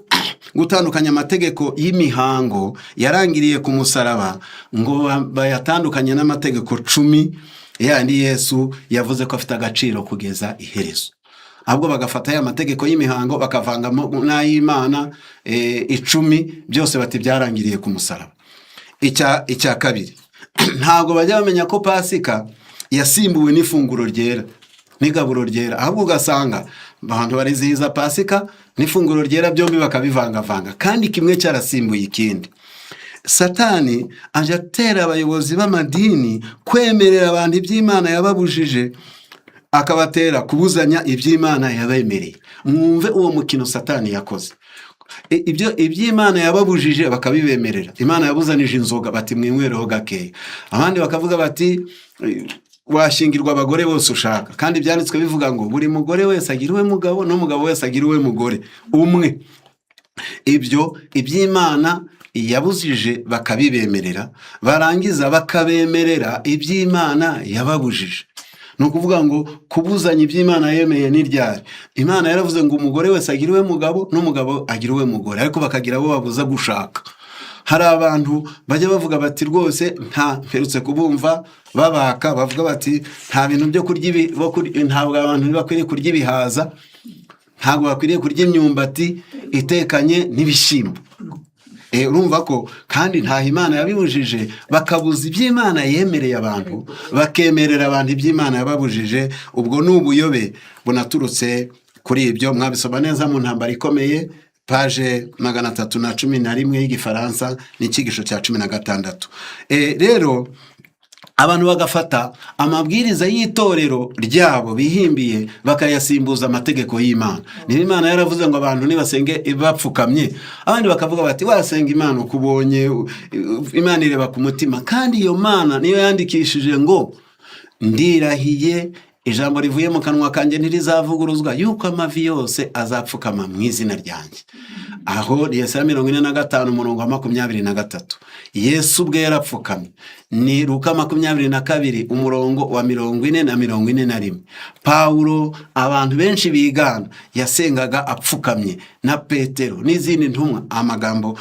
gutandukanya amategeko y'imihango yarangiriye ku musaraba ngo bayatandukanye n'amategeko 10 yandi Yesu yavuze ko afite agaciro kugeza iherezo. Ahubwo bagafata ya mategeko y'imihango bakavangamo n'ay'Imana 10, byose bati byarangiriye ku musaraba. Icya kabiri, ntabwo bajya bamenya ko Pasika yasimbuwe n'ifunguro ryera n'igaburo ryera. Ahubwo ugasanga abantu barizihiza Pasika n'ifunguro ryera, byombi bakabivangavanga, kandi kimwe cyarasimbuye ikindi. Satani ajya atera abayobozi b'amadini kwemerera abantu iby'Imana yababujije, akabatera kubuzanya iby'Imana yabemereye. Mwumve uwo mukino Satani yakoze. Ibyo iby'Imana yababujije bakabibemerera. Imana yabuzanije inzoga, bati mwinywereho gakeya. Abandi bakavuga bati washyingirwa abagore bose ushaka, kandi ibyanditswe bivuga ngo buri mugore wese agira uwe mugabo, n'umugabo wese agira uwe mugore umwe. Ibyo iby'Imana yabujije bakabibemerera, barangiza bakabemerera iby'Imana yababujije. Ni ukuvuga ngo kubuzanya iby'Imana yemeye ni ryari? Imana yaravuze ngo umugore wese agira uwe mugabo, n'umugabo agira uwe mugore, ariko bakagira abo babuza gushaka. Hari abantu bajya bavuga bati rwose nta, mperutse kubumva babaka bavuga bati nta bintu byo kurya ibi, ntabwo abantu bakwiriye kurya ibihaza, ntabwo bakwiriye kurya imyumbati itekanye n'ibishyimbo. Urumva ko kandi ntaho Imana yabibujije. Bakabuza iby'Imana yemereye abantu, bakemerera abantu iby'Imana yababujije. Ubwo ni ubuyobe bunaturutse kuri ibyo. Mwabisoma neza mu Ntambara ikomeye, page 311 y'igifaransa, ni icyigisho cya 16. Rero abantu bagafata amabwiriza y'itorero ryabo bihimbiye, bakayasimbuza amategeko y'Imana. Niba Imana yaravuze ngo abantu nibasenge bapfukamye, abandi bakavuga bati wasenga Imana uko ubonye, Imana ireba ku mutima. Kandi iyo Mana niyo yandikishije ngo ndirahiye, ijambo rivuye mu kanwa kanjye ntirizavuguruzwa, yuko amavi yose azapfukama mu izina ryanjye. Aho ni Yesaya 45, umurongo wa 23. Yesu ubwe yarapfukamye. Ni Luka 22, umurongo wa 40 na 41. Pawulo abantu benshi bigana yasengaga apfukamye, na Petero n'izindi ntumwa. Amagambo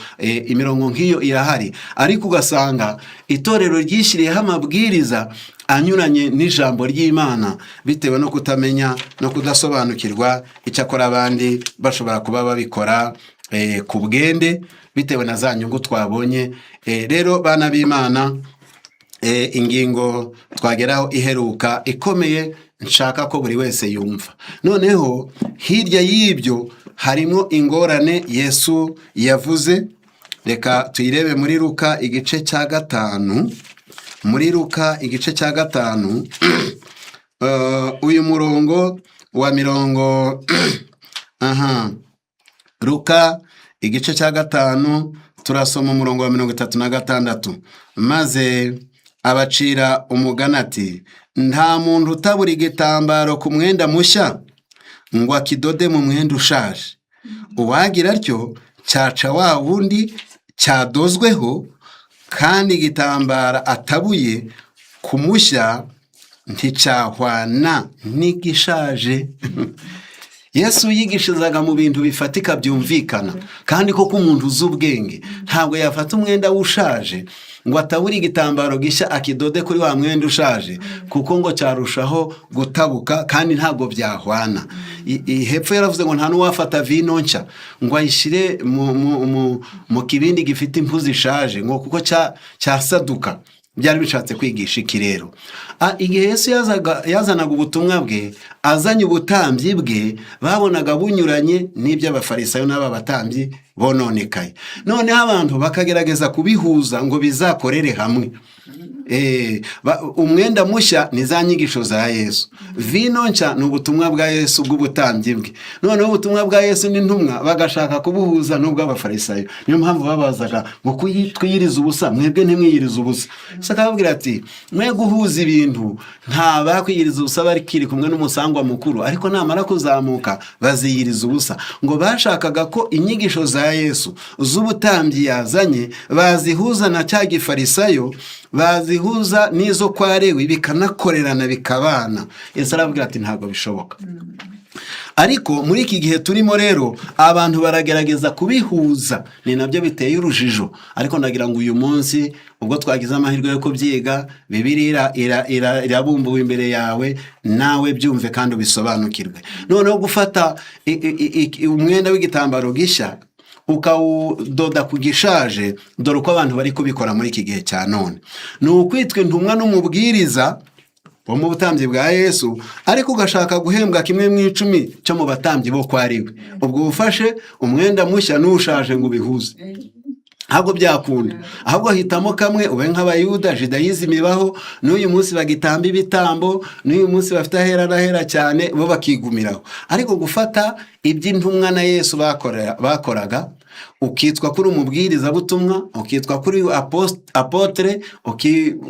imirongo nk'iyo irahari, ariko ugasanga itorero ryishyiriyeho amabwiriza anyuranye n'ijambo ry'Imana bitewe no kutamenya no kudasobanukirwa. Icyakora abandi bashobora kuba babikora ku bwende bitewe na za nyungu twabonye. Rero bana b'Imana, ingingo twageraho iheruka ikomeye nshaka ko buri wese yumva. Noneho hirya y'ibyo harimo ingorane Yesu yavuze. Reka tuyirebe muri Luka igice cya 5. Muri Luka igice cya 5, uyu murongo wa mirongo aha. Luka igice cya 5, turasoma umurongo wa 36. Maze abacira umugani ati nta muntu utabura igitambaro ku mwenda mushya ngo akidode mu mwenda ushaje. Uwagira atyo cyaca wa wundi cyadozweho, kandi igitambara atabuye ku mushya nticyahwana n'igishaje. Yesu yigishirizaga mu bintu bifatika byumvikana, kandi koko umuntu uzi ubwenge ntabwo yafata umwenda w'ushaje ngo atabure igitambaro gishya akidode kuri wa mwenda ushaje, kuko ngo cyarushaho gutabuka kandi ntabwo byahwana. Hepfo yaravuze ngo nta n'uwafata vino nshya ngo ayishyire mu kibindi gifite impu zishaje, ngo kuko cyasaduka. Byari bishatse kwigisha iki rero? Igihe Yesu yazanaga ubutumwa bwe, azanye ubutambyi bwe, babonaga bunyuranye n'iby'Abafarisayo n'aba batambyi bononekaye. Noneho abantu bakagerageza kubihuza ngo bizakorere hamwe. Umwenda mushya ni za nyigisho za Yesu, vino nshya ni ubutumwa bwa Yesu bw'ubutambyi bwe. Noneho ubutumwa bwa Yesu n'intumwa bagashaka kubuhuza n'ubw'Abafarisayo. Niyo mpamvu babazaga ngo twiyirize ubusa, mwebwe ntimwiyirize ubusa? Yesu akababwira ati mwe guhuza ibintu. Nta bakwiyiriza ubusa bakiri kumwe n'umusangwa mukuru, ariko namara kuzamuka baziyiriza ubusa. Ngo bashakaga ko inyigisho za Yesu z'ubutambyi yazanye bazihuza na cya gifarisayo, bazihuza n'izo kwa Lewi, bikanakorerana, bikabana. Yesu arababwira ati ntabwo bishoboka. Ariko muri iki gihe turimo rero, abantu baragerageza kubihuza, ni nabyo biteye urujijo. Ariko ndagira ngo uyu munsi, ubwo twagize amahirwe yo kubyiga, Bibiliya irabumbuwe imbere yawe, nawe byumve kandi ubisobanukirwe. Noneho gufata umwenda w'igitambaro gishya ukawudoda ku gishaje, dore uko abantu bari kubikora muri iki gihe cya none, ni ukwitwa intumwa n'umubwiriza wo mu butambyi bwa Yesu, ariko ugashaka guhembwa kimwe mu icumi cyo mu batambyi bo kwa Lewi. Ubwo ufashe umwenda mushya n'ushaje ngo ubihuze, ntabwo byakunda. Ahubwo hitamo kamwe, ube nk'Abayuda. Judaïsme ibaho n'uyu munsi, bagitamba ibitambo n'uyu munsi, bafite ahera n'ahera cyane, bo bakigumiraho. Ariko gufata iby'intumwa na Yesu bakoraga, ukitwa kuri umubwirizabutumwa, ukitwa kuri apôtre,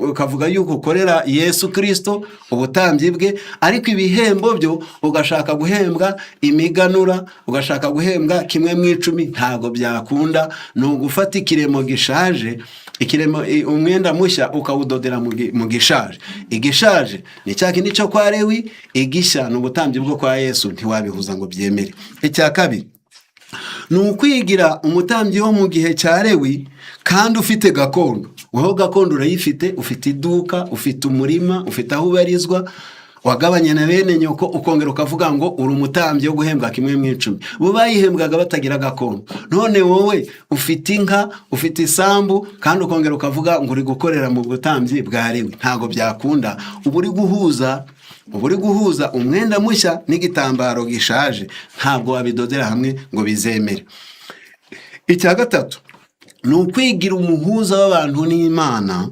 ukavuga yuko ukorera Yesu Kirisito, ubutambyi bwe, ariko ibihembo byo ugashaka guhembwa imiganura, ugashaka guhembwa kimwe mu icumi, ntabwo byakunda. Ni ugufata ikiremo gishaje, ikiremo, umwenda mushya ukawudodera mu gishaje. Igishaje ni cya kindi cyo kwa Lewi, igishya ni ubutambyi bwo kwa Yesu. Ntiwabihuza ngo byemere. Icya kabiri ni ukwigira umutambyi wo mu gihe cya Lewi kandi ufite gakondo. Wowe gakondo urayifite, ufite iduka, ufite umurima, ufite aho ubarizwa, wagabanye na bene nyoko, ukongera ukavuga ngo uri umutambyi wo guhembwa kimwe mu icumi. Bo bayihembwaga batagira gakondo. None wowe ufite inka, ufite isambu, kandi ukongera ukavuga ngo uri gukorera mu butambyi bwa Lewi. Ntabwo byakunda. Uba uri guhuza umwenda mushya n'igitambaro gishaje, ntabwo wabidodera hamwe ngo bizemere. Icya gatatu ni ukwigira umuhuza w'abantu n'Imana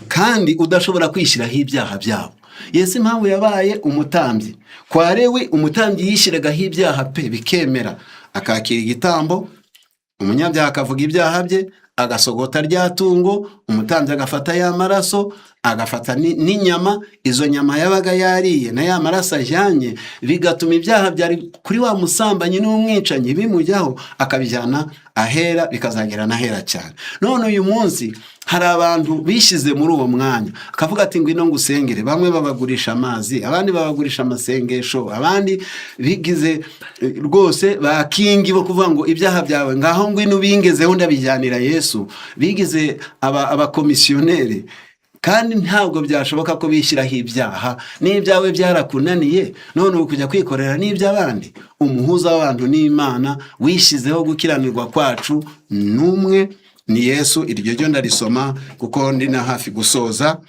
kandi udashobora kwishyiraho ibyaha byabo. Yesu impamvu yabaye umutambyi kwa Lewi, umutambyi yishyiragaho ibyaha pe bikemera, akakira igitambo, umunyabyaha akavuga ibyaha bye, agasogota rya tungo, umutambyi agafata ya maraso, agafata n'inyama. Izo nyama yabaga yariye na ya maraso ajyanye bigatuma ibyaha byari kuri wa musambanyi n'umwicanyi bimujyaho, akabijyana ahera, bikazagera n'ahera cyane. None uyu munsi hari abantu bishyize muri uwo mwanya, akavuga ati: "Ngwino ngusengere." Bamwe babagurisha amazi, abandi babagurisha amasengesho, abandi bigize rwose ba king bo kuvuga ngo ibyaha byawe ngaho ngwino ubingezeho, ndabijyanira Yesu. Bigize abakomisiyoneri, kandi ntabwo byashoboka ko bishyiraho ibyaha. N'ibyawe byarakunaniye, none ubu kujya kwikorera n'iby'abandi. Umuhuza w'abantu n'Imana wishyizeho gukiranirwa kwacu n'umwe, ni Yesu. Iryo ryo ndarisoma kuko ndi na hafi gusoza.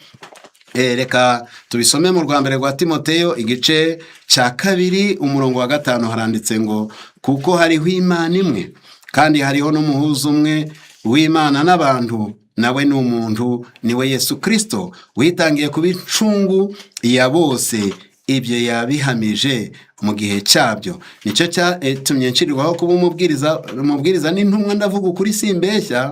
Reka tubisome mu rwa mbere rwa Timoteyo, igice cya 2, umurongo wa 5. Haranditse ngo: "Kuko hariho Imana imwe, kandi hariho n'umuhuza umwe w'Imana n'abantu, nawe ni umuntu, niwe Yesu Kirisito, witangiye kuba incungu ya bose. Ibyo yabihamije mu gihe cyabyo. Nicyo cyatumye nshyirwaho kuba umubwiriza n'intumwa, ndavuga ukuri simbeshya,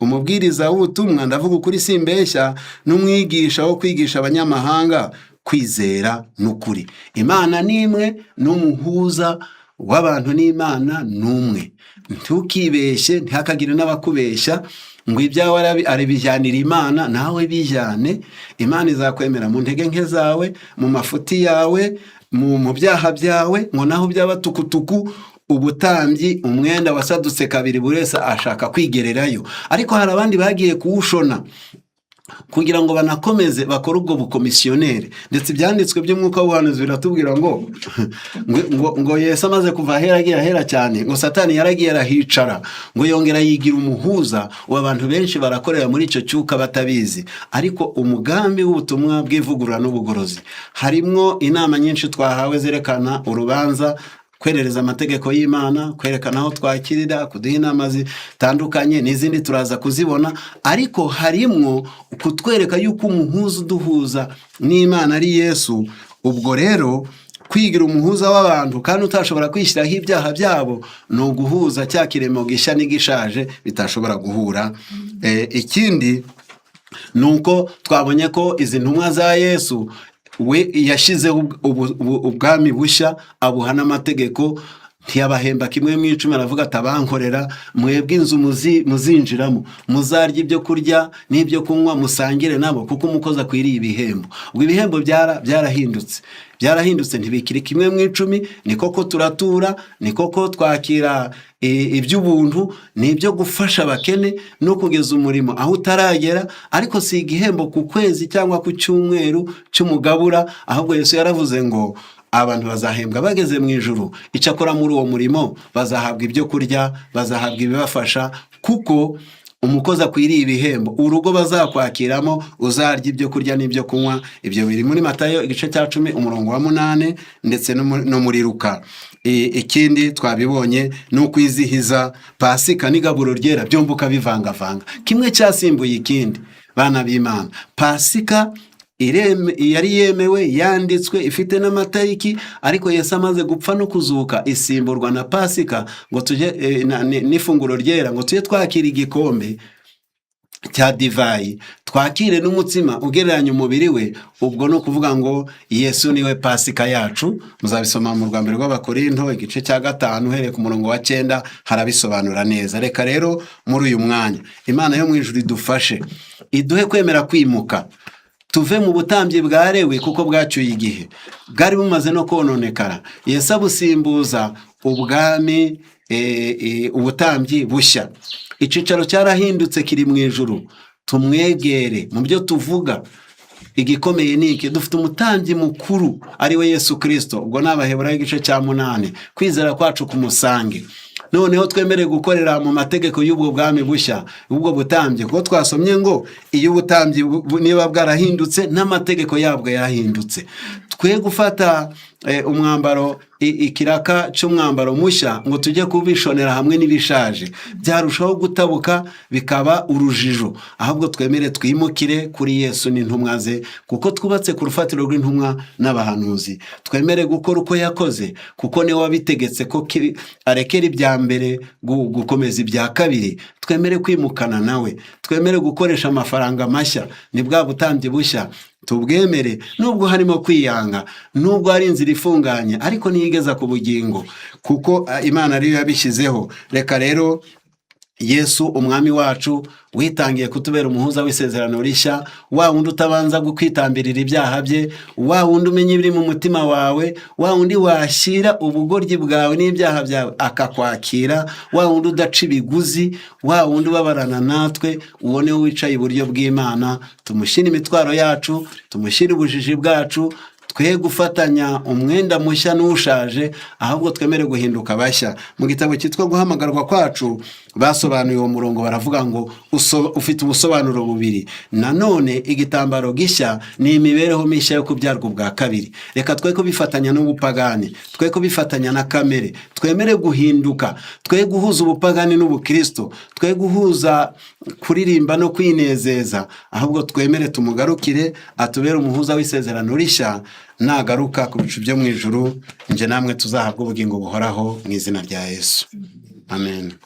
umubwiriza w'ubutumwa, ndavuga ukuri simbeshya, n'umwigisha wo kwigisha abanyamahanga kwizera n'ukuri." Imana ni imwe, n'umuhuza w'abantu n'Imana ni umwe. Ntukibeshye, ntihakagire n'abakubeshya ngo ibyawe arabijyanira Imana. Nawe bijyane, Imana izakwemera mu ntege nke zawe, mu mafuti yawe, mu byaha byawe, ngo naho byaba tukutuku. Ubutambyi, umwenda wasadutse kabiri, buri wese ashaka kwigererayo. Ariko hari abandi bagiye kuwushona kugira ngo banakomeze bakore ubwo bukomisiyoneri. Ndetse ibyanditswe by'umwuka w'ubuhanuzi biratubwira ngo Yesu amaze kuva ahera agiye ahera cyane, ngo Satani yaragiye arahicara, ngo yongera yigira umuhuza. Ubu abantu benshi barakorera muri icyo cyuka batabizi. Ariko umugambi w'ubutumwa bw'ivugurura n'ubugorozi, harimwo inama nyinshi twahawe zerekana urubanza, kwerereza amategeko y'Imana, kwerekana aho twakirira, kuduha inama zitandukanye n'izindi turaza kuzibona. Ariko harimwo kutwereka yuko umuhuza uduhuza n'Imana ari Yesu. Ubwo rero kwigira umuhuza w'abantu kandi utashobora kwishyiraho ibyaha byabo, ni uguhuza cya kiremo gishya n'igishaje bitashobora guhura. Ikindi ni uko twabonye ko izi ntumwa za Yesu, we yashyizeho ubwami bushya, abuha n'amategeko. Ntiyabahemba kimwe mu icumi, aravuga ati: "Abankorera mwebwe, inzu muzinjiramo muzarya ibyo kurya n'ibyo kunywa, musangire nabo, kuko umukozi akwiriye ibihembo." Ubwo ibihembo byarahindutse, byarahindutse, ntibikiri kimwe mu icumi. Ni koko turatura, ni koko twakira iby'ubuntu, ni ibyo gufasha abakene no kugeza umurimo aho utaragera, ariko si igihembo ku kwezi cyangwa ku cyumweru cy'umugabura. Ahubwo Yesu yaravuze ngo abantu bazahembwa bageze mu ijuru. Icyakora muri uwo murimo bazahabwa ibyo kurya, bazahabwa ibibafasha, kuko umukozi akwiriye ibihembo. Urugo bazakwakiramo uzarya ibyo kurya n'ibyo kunywa. Ibyo biri muri Matayo igice cya 10 umurongo wa 8, ndetse no muri Luka. Ikindi twabibonye ni ukwizihiza Pasika n'igaburo ryera byombi ukabivangavanga, kimwe cyasimbuye ikindi. Bana b'Imana, Pasika yari yemewe, yanditswe, ifite n'amatariki, ariko Yesu amaze gupfa no kuzuka isimburwa na Pasika ngo tujye n'ifunguro ryera, ngo tujye twakira igikombe cya divayi, twakire n'umutsima ugereranya umubiri we. Ubwo ni ukuvuga ngo Yesu niwe Pasika yacu. Muzabisoma mu rwa mbere rw'Abakorinto igice cya 5, uhereye ku murongo wa 9, harabisobanura neza. Reka rero muri uyu mwanya Imana yo mu ijuru idufashe, iduhe kwemera kwimuka, tuve mu butambyi bwa Lewi, kuko bwacyuye igihe, bwari bumaze no kononekara. Yesu abusimbuza ubwami, ubutambyi bushya. Icyicaro cyarahindutse, kiri mu ijuru. Tumwegere mu byo tuvuga. Igikomeye ni iki? Dufite umutambyi mukuru, ari we Yesu Kirisito. Ubwo ni Abaheburayo igice cya 8. Kwizera kwacu kumusange, noneho twemere gukorera mu mategeko y'ubwo bwami bushya, ubwo butambyi, kuko twasomye ngo iyo ubutambyi niba bwarahindutse, n'amategeko yabwo yarahindutse. Twe gufata umwambaro, ikiraka cy'umwambaro mushya ngo tujye kubishonera hamwe n'ibishaje, byarushaho gutabuka bikaba urujijo. Ahubwo twemere twimukire kuri Yesu n'intumwa ze, kuko twubatse ku rufatiro rw'intumwa n'abahanuzi. Twemere gukora uko yakoze, kuko niwe wabitegetse ko arekera ibya mbere gukomeza ibya kabiri. Twemere kwimukana nawe, twemere gukoresha amafaranga mashya, ni bwa butambyi bushya, tubwemere nubwo harimo kwiyanga, nubwo hari inzira ifunganye, ariko niyo igeza ku bugingo, kuko Imana ariyo yabishyizeho. Reka rero Yesu umwami wacu, witangiye kutubera umuhuza w'isezerano rishya, wa wundi utabanza kwitambirira ibyaha bye, wa wundi umenya ibiri mu mutima wawe, wa wundi washyira ubugoryi bwawe n'ibyaha byawe akakwakira, wa wundi udaca ibiguzi, wa wundi ubabarana natwe, uwo niwe wicaye iburyo bw'Imana. Tumushyire imitwaro yacu, tumushyire ubujiji bwacu. Twe gufatanya umwenda mushya n'ushaje, ahubwo twemere guhinduka bashya. Mu gitabo cyitwa Guhamagarwa Kwacu basobanuye uwo murongo, baravuga ngo ufite ubusobanuro bubiri. Nanone igitambaro gishya ni imibereho mishya yo kubyarwa ubwa kabiri. Reka twe kubifatanya n'ubupagani, twe kubifatanya na kamere, twemere guhinduka, twe guhuza ubupagani n'ubukristo, twe guhuza kuririmba no kwinezeza, ahubwo twemere tumugarukire atubere umuhuza w'isezerano rishya. Nagaruka ku bicu byo mu ijuru, njye namwe tuzahabwa ubugingo buhoraho mu izina rya Yesu. Amen.